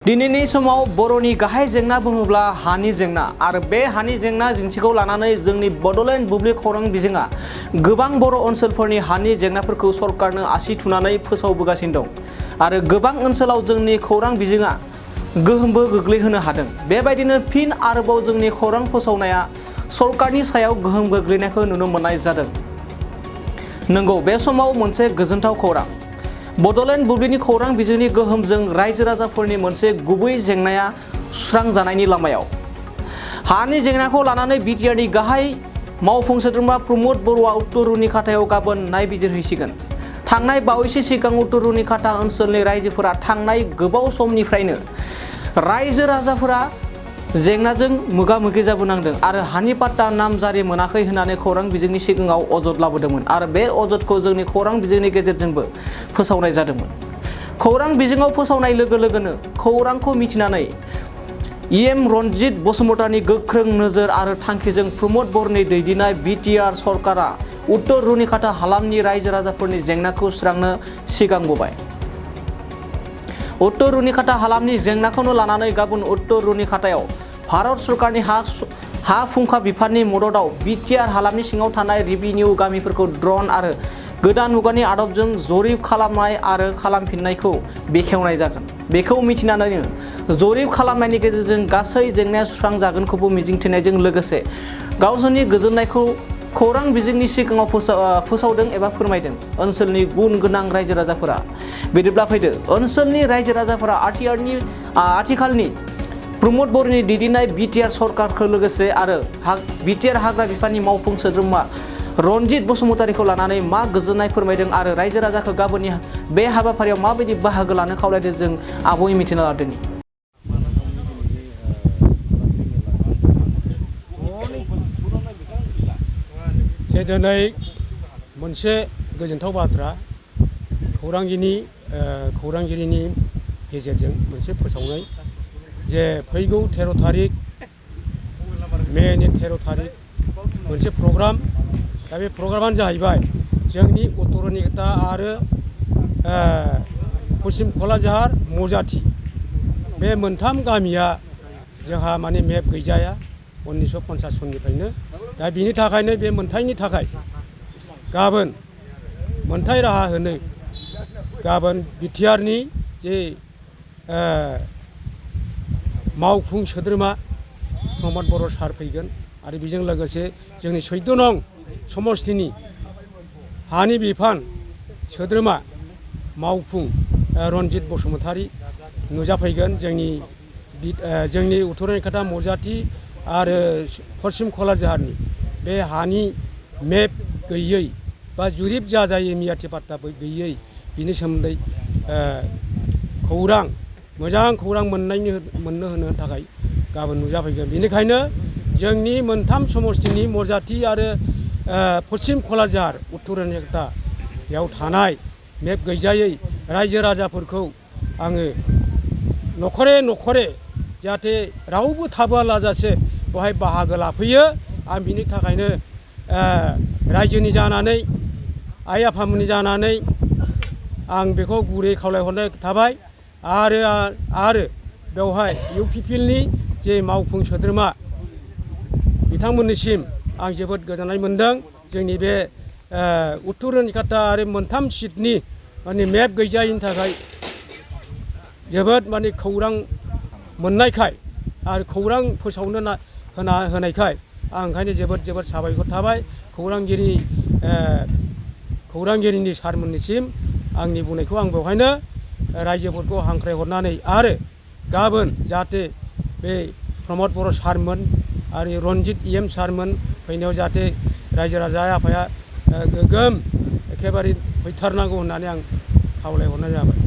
दिनैनि समाव बर'नि गाहाय जेंना बुङोब्ला हानि जेंना आरो बे हानि जेंना जेंसिखौ लानानै जोंनि बड'लेण्ड बुब्लि खौरां बिजोङा गोबां बर' ओनसोलफोरनि हानि जेंनाफोरखौ सरकारनो आसि थुनानै फोसावबोगासिनो दं आरो गोबां ओनसोलाव जोंनि खौरां बिजोङा गोहोमबो गोग्लैहोनो हादों। बेबायदिनो फिन आरोबाव जोंनि खौरां फोसावनाया सरकारनि सायाव गोहोम गोग्लैनायखौ नुनो मोननाय जादों। नंगौ, बे समाव मोनसे गोजोनथाव खौरां। बड'लेण्ड बुब्लिनि खौरां बिजोंनि गोहोमजों रायजो राजाफोरनि मोनसे गुबै जेंनाया सुस्रांजानायनि लामायाव। हानि जेंनाखौ लानानै बिटिआरनि गाहाय मावफुं सोद्रोमा प्रमद बर'आ उत्तर रुनिखाटायाव गाबोन नायबिजिरहैसिगोन। थांनाय बावैसो सिगां उत्तर रुनिखाटा ओनसोलनि रायजोफोरा थांनाय गोबाव समनिफ्रायनो रायजो राजाफोरा जेंनाजों मोगा-मोगि जाबोनांदों आरो हानि पाट्टा नाम जारि मोनाखै होननानै खौरां बिजोंनि सिगाङाव अजद लाबोदोंमोन आरो बे अजदखौ जोंनि खौरां बिजोंनि गेजेरजोंबो फोसावनाय जादोंमोन। खौरां बिजोङाव फोसावनाय लोगो लोगोनो खौरांखौ मिथिनानै इएम रनजित बसुमतारीनि गोख्रों नोजोर आरो थांखिजों प्रमद बर'नि दैदेननाय बिटिआर सरकारा उत्तर रुनिखाटा हालामनि रायजो राजाफोरनि जेंनाखौ सुस्रांनो सिगांबोबाय। उत्तर रुनिखाटा हालामनि जेंनाखौनो लानानै गाबोन उत्तर रुनिखाटायाव भारत सरकारनि हा फुंखा बिफाननि मददाव बिटिआर हालामनि सिङाव थानाय रेभिनिउ गामिफोरखौ ड्रन आरो गोदान मुगानि आदबजों जरिब खालामनाय आरो खालामफिननायखौ बेखेवनाय जागोन। बेखौ मिथिनानैनो जरिब खालामनायनि गेजेरजों गासै जेंनाया सुस्रांजागोनखौबो मिजिंथिनायजों लोगोसे गावसोरनि गोजोननायखौ खौरां बिजोंनि सिगाङाव फोसावदों एबा फोरमायदों ओनसोलनि गुन गोनां रायजो राजाफोरा। बिदिब्ला फैदो ओनसोलनि रायजो राजाफोरा आथिखालनि प्रमद बर'नि दैदेननाय बिटिआर सरकारखौ लोगोसे आरो बिटिआर हाग्रा बिफाननि मावफुं सोद्रोमा रनजित बसुमतारीखौ लानानै मा गोजोननाय फोरमायदों आरो रायजो राजाखौ गाबोननि बे हाबाफारियाव माबायदि बाहागो लानो खावलायदों जों आबुङै मिथिना लादों। दिनै मोनसे गोजोनथाव बाथ्रा खौरांगिरिनि गेजेरजों मोनसे फोसावनाय जे फैगौ 13 थारिख मेनि 13 थारिख मोनसे प्रग्राम। दा बे प्रग्रामानो जाहैबाय जोंनि उत्तर रुनिखाटा आरो पश्चिम क'क्राझार मौजाथि बे मोनथाम गामिया जोंहा माने मेप गैजाया 1950 सननिफ्रायनो। दा बिनि थाखायनो बे मोनथायनि थाखाय गाबोन मोनथाय राहा होनो गाबोन बिटिआरनि जे मावफुं सोद्रोमा प्रमद बर' सार फैगोन आरो बेजों लोगोसे जोंनि 14 नं समस्तिनि हानि बिफान सोद्रोमा मावफुं रनजित बसुमतारी नुजाफैगोन। जोंनि उत्तर रुनिखाटा मौजाथि आरो पश्चिम क'क्राझारनि बे हानि मेप गैयै बा जुरिब जाजायै मियाथि पाट्टाबो गैयै बिनि सोमोन्दै मोजां खौरां मोननो होनो थाखाय गाबोन नुजाफैगोन। बेनिखायनो जोंनि मोनथाम समस्तिनि मौजाथि आरो पश्चिम क'क्राझार उत्तर रुनिखाटायाव थानाय मेप गैजायै रायजो राजाफोरखौ आङो नखरे जाहाथे रावबो थाबोआलाजासे बेवहाय बाहागो लाफैयो। आं बिनि थाखायनो रायजोनि जानानै आइ आफामोननि जानानै आं बेखौ गुरै खावलायहरनाय थाबाय आरो बेवहाय इउपिपिएलनि जे मावफुं सोद्रोमा बिथांमोननिसिम आं जोबोद गोजोननाय मोनदों। जोंनि बे उत्तर रुनिखाटा आरो मोनथाम सिटनि माने मेप गैजायैनि थाखाय जोबोद माने खौरां मोननायखाय आरो खौरां फोसावनो होनायखाय आं ओंखायनो जोबोद साबायखर थाबाय खौरांगिरिनि सारमोननिसिम। आंनि बुंनायखौ आं बेवहायनो रायजोफोरखौ हांख्रायहरनानै आरो गाबोन जाहाथे बे प्रमद बर' सारमोन आरो रनजित इएम सारमोन फैनायाव जाहाथे रायजो राजा आफाया गोगोम एखेबारे फैथारनांगौ होननानै आं खावलायहरनाय जाबाय।